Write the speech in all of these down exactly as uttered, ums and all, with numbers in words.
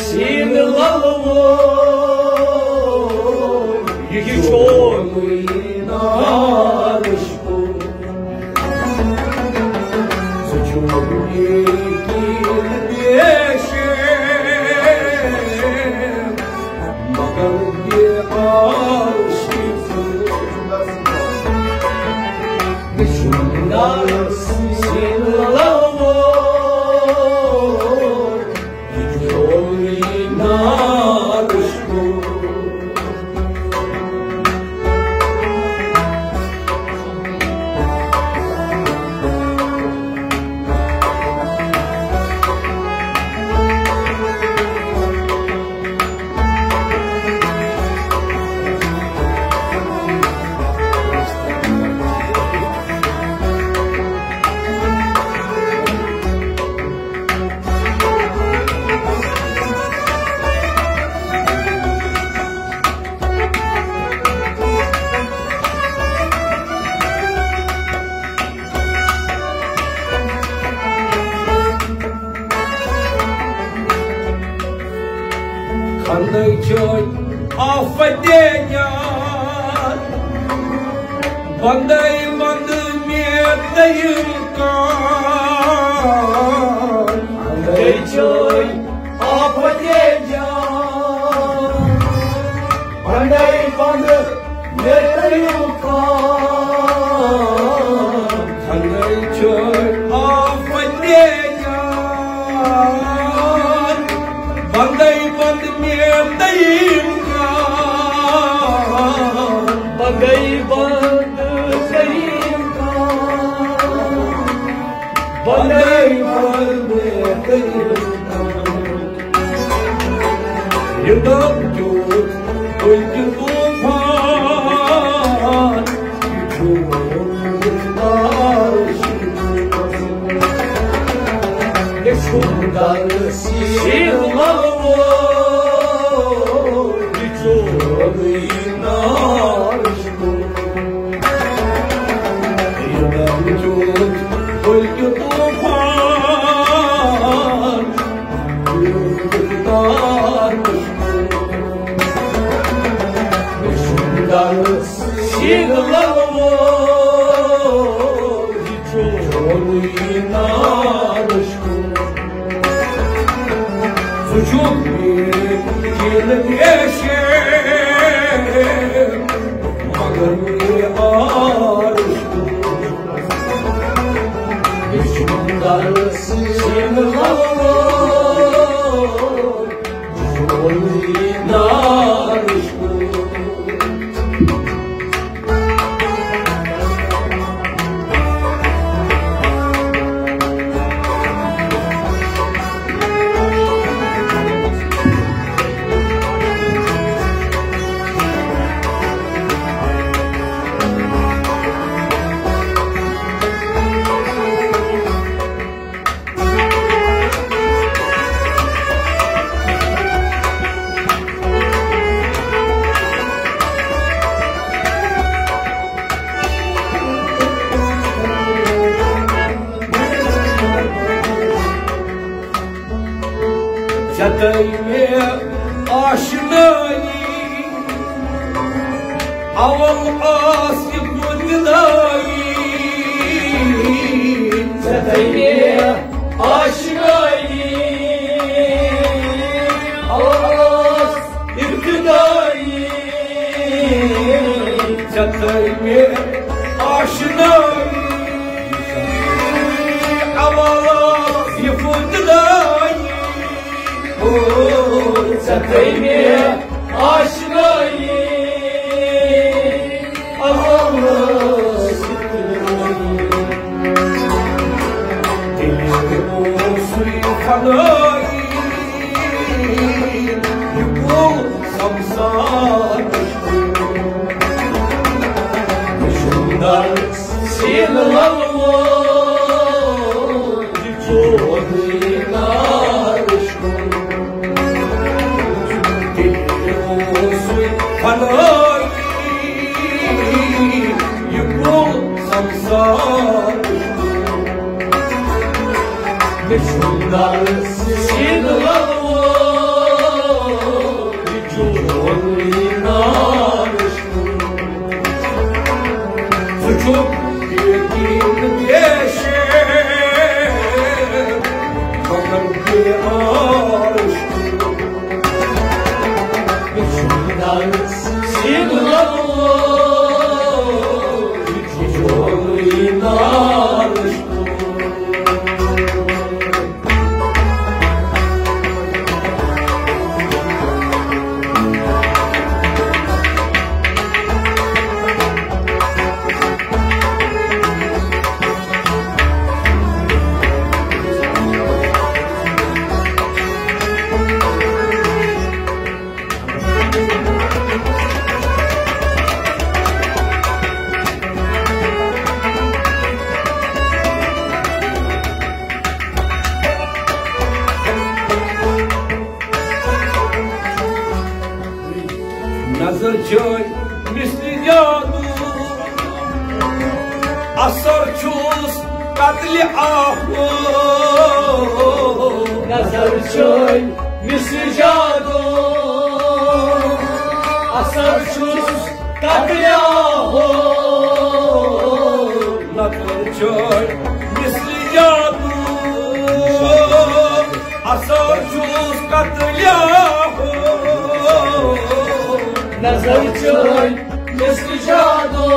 سیٖنہٕ لَلہٕ وول، یہِ چھُ خندٲے چھٲے آفتے جان، بندے بند مےٚ دوٚیِم کان۔ خندٲے چھٲے آفتے جان، بندے بند مےٚ دوٚیِم کان۔ خندٲے چھٲے آفتے جان، بندے بند مےٚ دوٚیِم کان۔ بندے بند دوٚیِم کان۔ بندے بند دوٚیِم کان۔ یہِ دم کیُتھ بلکہِ طوفان، یہِ چھُ وُنہِ بارش۔ یہِ چھُ ڈل سیٖنہٕ لَلہٕ وول، یہِ چھُ وُنہِ نارش۔ یہِ دم کیُتھ بلکہِ طوفان، یہِ چھُ وُنہِ بارش۔ ژےٚ تٔمۍ مےٚ آشنٲیی، اول آس یہِ کُنہِ دٲیی۔ ژےٚ تٔمۍ مےٚ آشنٲیی، اول آس ابتدائی۔ ژےٚ تٔمۍ مےٚ آشنٲیی، اول آس یہِ کُنہِ دٲیی۔ او، ژےٚ تٔمۍ مےٚ آشنٲیی، اول آس یہِ کُنہِ دٲیی۔ دِلہِ اوسُے فدٲیی، یہِ کُل سمسار۔ سیٖنہٕ لَلہٕ وول، یہِ چودرِ نارش کُن۔ دِلہِ شُنٛدر سیٖنہٕ لَلوو، یہِ چھُ چون یہِ ناو۔ ژٕ چھُکھ یقیٖن پیش، مگر بے عارش۔ شُنٛدر سیٖنہٕ لَلوو، یہِ چھُ چون یہِ ناو۔ نظر چھٲے مثل جادو، اثر چھُس قتل آہو۔ نظر چھٲے مثل جادو، اثر چھُس قتل آہو۔ نظر چھٲے مثل جادو، اثر چھُس قتل آہو۔ نظر چھٲے مثل جادو،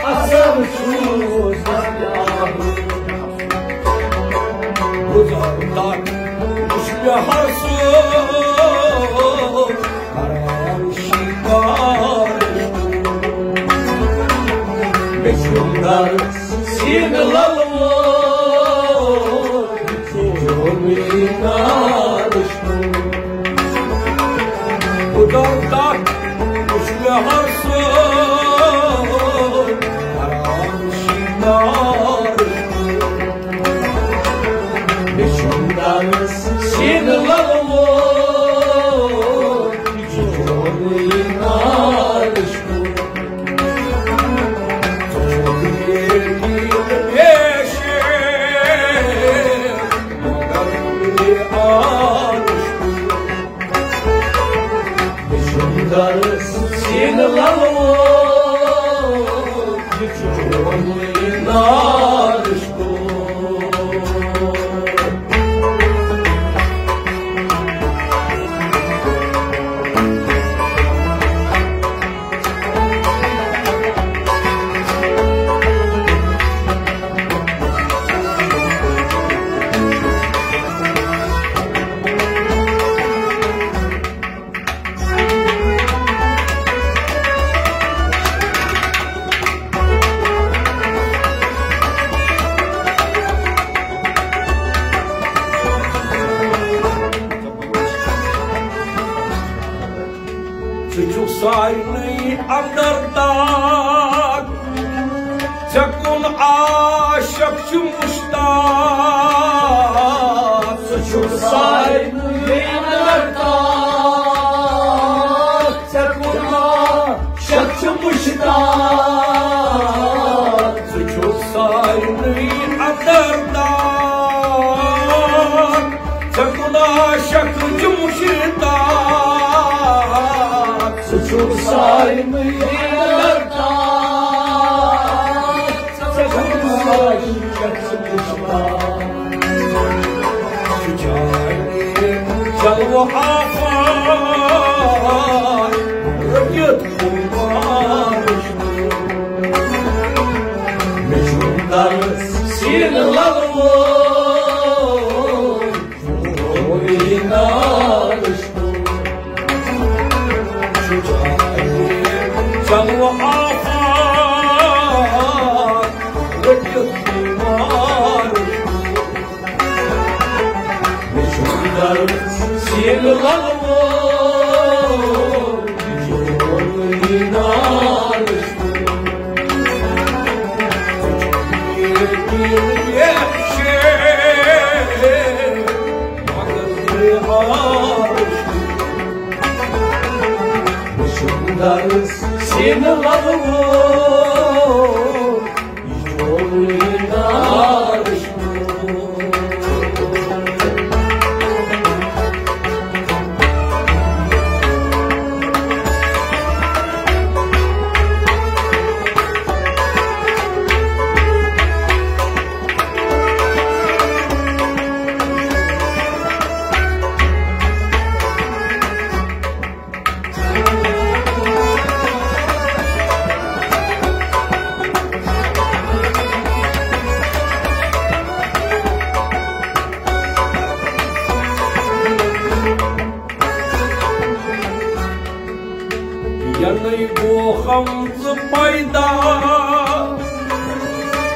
اثر چھُس قتل آہو۔ گُزار تَتھ وُچھ مےٚ ہر سُہ حرام شِکار۔ مےٚ چھُ ڈر سیٖنہٕ لَلوو، یہِ چھُ چون یہِ ناو۔ گُزار تَتھ وُچھ مےٚ ہر سُہ حرام شِکار۔ مےٚ چھُ ڈر سیٖنہٕ لَلوو، یہِ چھُ چون یہِ ناو۔ ژٕ چھُکھ سارنٕے اندر داغ، ژےٚ کُن عاشق چھُ مشتاق۔ ژٕ چھُکھ سارنٕے اندر داغ، ژےٚ کُن عاشق چھُ مشتاق۔ ژٕ چھُکھ سارنٕے اندر داغ، ژےٚ کُن عاشق چھُ مشتاق۔ ژٕ چھُکھ سارنٕے اندر داغ، ژےٚ کُن عاشق چھُ مشتاق۔ سُہ جاے چلو آفاق، رٔٹِتھ خُمار۔ مےٚ چھُ ڈر سیٖنہٕ لَلوو، چون یہِ ناو۔ سُہ جاے چلو آفاق، رٔٹِتھ خُمار۔ مےٚ چھُ ڈر سیٖنہٕ لَلوو، یہِ چون یہِ ناو۔ مےٚ چھُ ڈر سیٖنہٕ لَلوو، یہِ چون یہِ ناو۔ پیدا،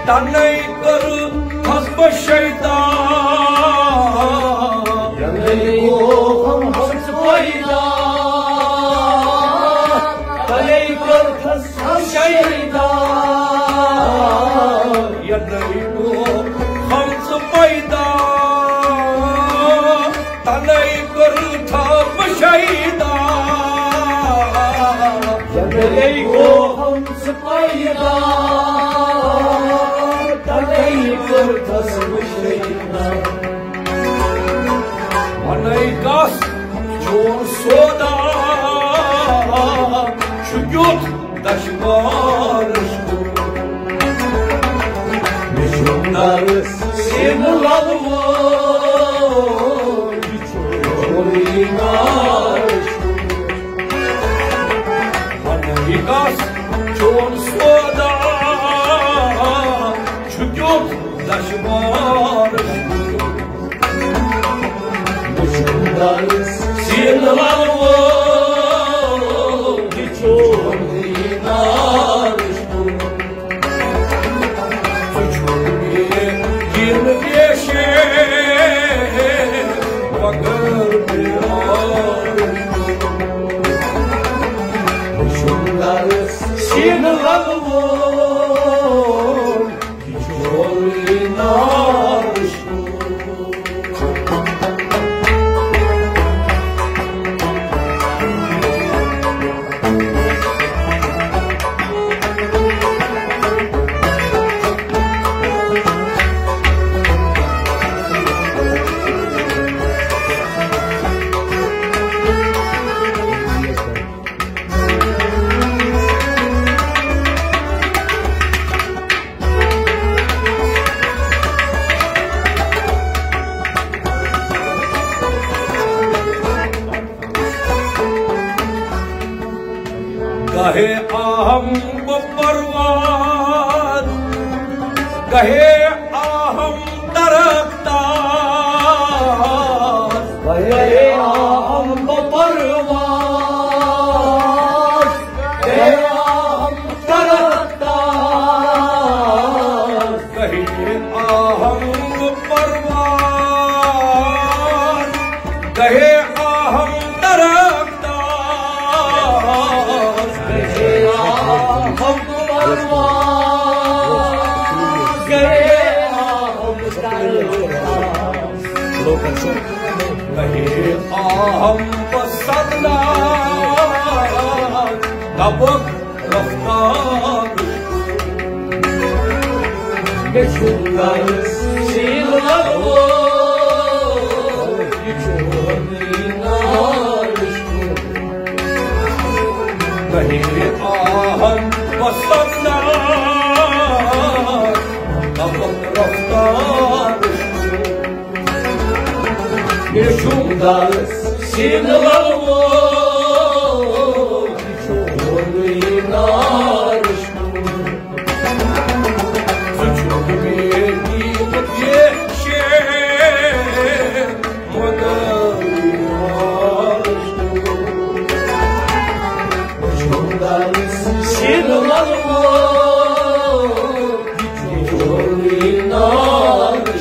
تنے کٔرتھس بہٕ شیدا۔ ینے گوٚوہم ژٕ پیدا، تنے کٔرتھس بہٕ شیدا۔ ینے گوٚوہم ژٕ پیدا، تنے کٔرتھس بہٕ شیدا۔ ینے گوٚوہم ژٕ پیدا، تنے کٔرتھس بہٕ شیدا۔ ونے کس چون سودا، چھُ کیُتھ دشوار چھُ۔ مےٚ چھُ درس سینہٕ للہٕ وول، یہِ چھُ چون یہِ نار چھُ۔ ونے کس چون سودا، چھُ کیُتھ دشوار چھُ۔ مےٚ چھُ درس سینہٕ للہٕ وول، یہِ چھُ چون یہِ نار چھُ۔ ژٕ چھُکھ مےٚ یِنہٕ پیشے، مگر پیار چھُ۔ بہٕ چھُس درس سینہٕ للہٕ وول، یہِ چھُ چون یہِ نار چھُ۔ گاہے آہم بہٕ پروان، گاہے آہم درختار۔ گاہے آہم بہٕ پروان، گاہے آہم درختار۔ گاہے آہم بہٕ پروان، گاہے آہم درختار۔ گاہے آہم بہٕ پروان، گاہے آہم درختار۔ گاہے آہم بہٕ سبزار، دبک رفتار۔ مےٚ چھُ درس سینہٕ للہٕ وول، یہِ چھُ نار چھُ۔ گاہے آہم بہٕ سبزار، دبک رفتار چھُ۔ مےٚ چھُ درس سینہٕ للہٕ وول، یہِ چھُ چون یہِ نار چھُ۔ ژٕ چھُکھ مےٚ دیٖنہٕ پیشے، مگر یار چھُ۔ مےٚ چھُ درس سینہٕ للہٕ وول، یہِ چھُ چون یہِ نار چھُ۔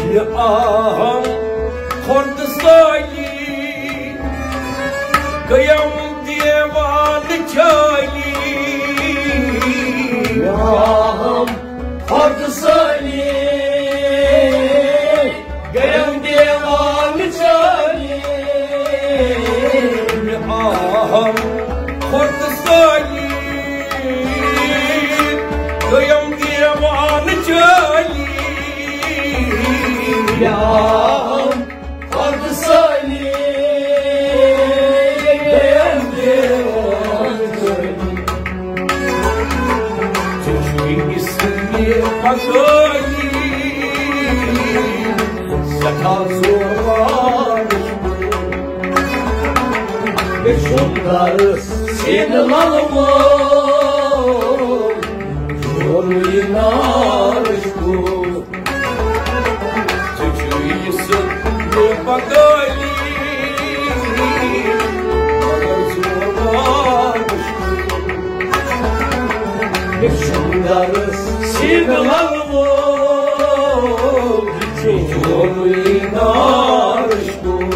یہِ آہم خۄردٕ سٲلی، گٔیم دیوان چھٲلی۔ یہِ آہم خۄردٕ سٲلی، گٔیم دیوان چھٲلی۔ مےٚ آہم خۄردٕ سٲلی، گٔیم دیوان چھٲلی۔ مےٚ آہم شُندر سیٖنہٕ لَلہٕ وول، جورٕے نارٕچ کوٗر۔ ژٕ چھُے سُہ بے پگٲلی، مگر زور نارٕچ کوٗر۔ شُندر سیٖنہٕ لَلہٕ وول، یہِ چھُ جورٕے نارٕچ کوٗر۔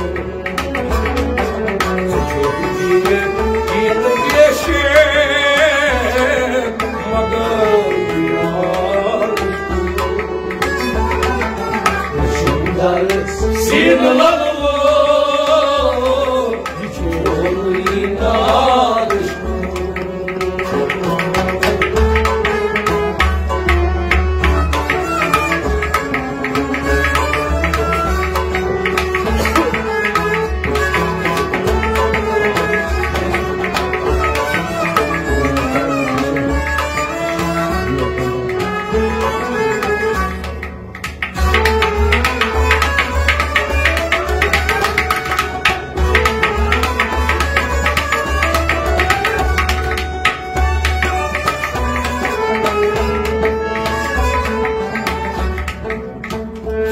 سیٖنہٕ لَلہٕ وول، یہِ چھُ نارٕچ کوٗر۔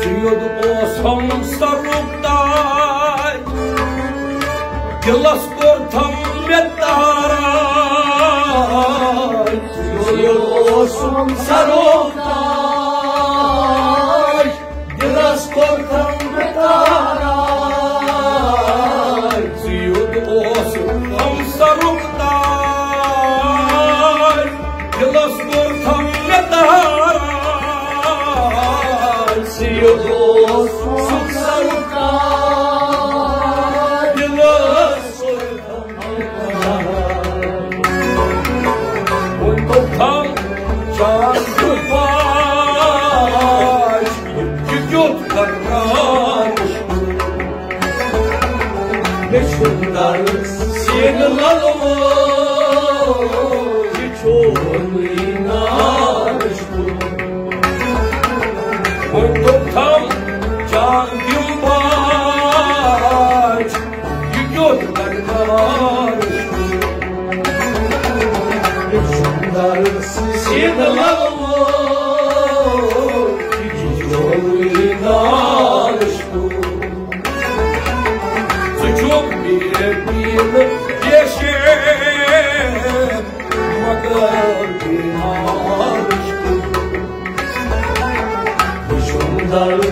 سیود اوسم سرُک تاج، دِلس کوٚرتھم مےٚ تاراج۔ سیود اوسم سرُک تاج، دِلس کوٚرتھم مےٚ تاراج۔ سیود اوسم سرُک تاج، دِلس کوٚرتھم مےٚ تاراج۔ سیود اوسم سرُک تاج، دِلس کوٚرتھم مےٚ تاراج۔ وۄنۍ کوٚرتھم چاند تہٕ پاش، یہِ کیُتھ کران۔ مےٚ چھُ درد سیٖنہٕ لَلہٕ وول، یہِ چھُ نارٕچ کوٗر۔ وۄنۍ کوٚرتھم چاند تہٕ پاش، یہِ کیُتھ کران۔ سیٖنہٕ لَلہٕ وول، یہِ چھُ نارٕچ کوٗر۔ ژٕ چھُکھ بے پیٖنہٕ پیشے، مگر بے نارٕچ کوٗر۔ بہٕ چھُم درد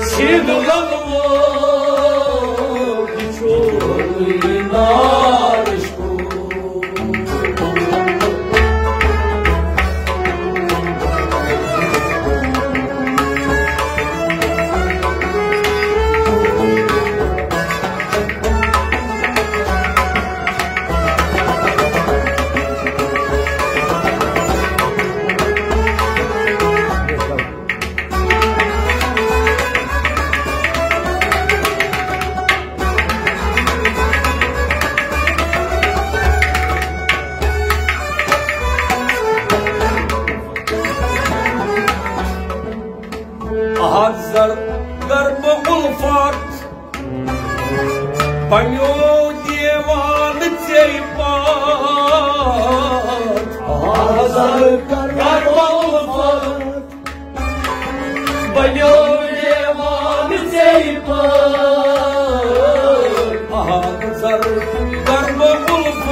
سیٖنہٕ لَلہٕ وول، یہِ چھُ نارٕچ کوٗر۔ اَتھ زَر گَرمہٕ اُلفت بَنیو دیوانہٕ ژے پَتھ۔ اَتھ زَر گَرمہٕ اُلفت بَنیو دیوانہٕ ژے پَتھ۔ اَتھ زَر گَرمہٕ اُلفت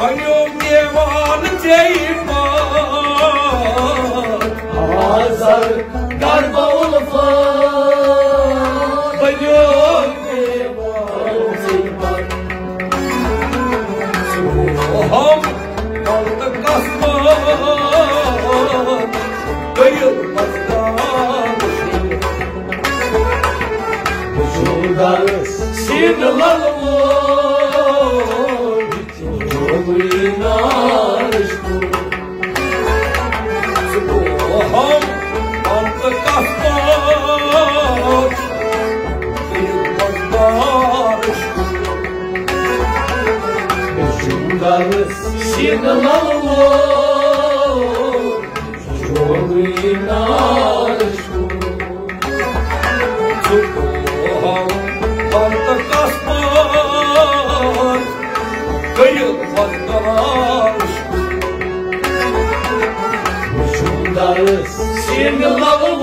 بَنیو دیوانہٕ ژے پَتھ۔ اَتھ زَر گَرمہٕ اُلفت بَنیو دیوانہٕ ژے پَتھ۔ ہم پَتہٕ کَس پَتھ گٔیہِ مَزٕدار۔ بہٕ چھُس سیٖنہٕ لَلہٕ وول، یہِ چھُ نارٕچ کوٗر۔ ژٕ گوٚو ہم پَتہٕ کَس پَتھ گٔیہِ مَزٕدار۔ بہٕ چھُس سیٖنہٕ لَلہٕ وول، جورٕے نارٕچ کوٗر۔ ژٕ کوہَم پَتہٕ کَس پَتھ وٕچھُن درس سِنٛگلَو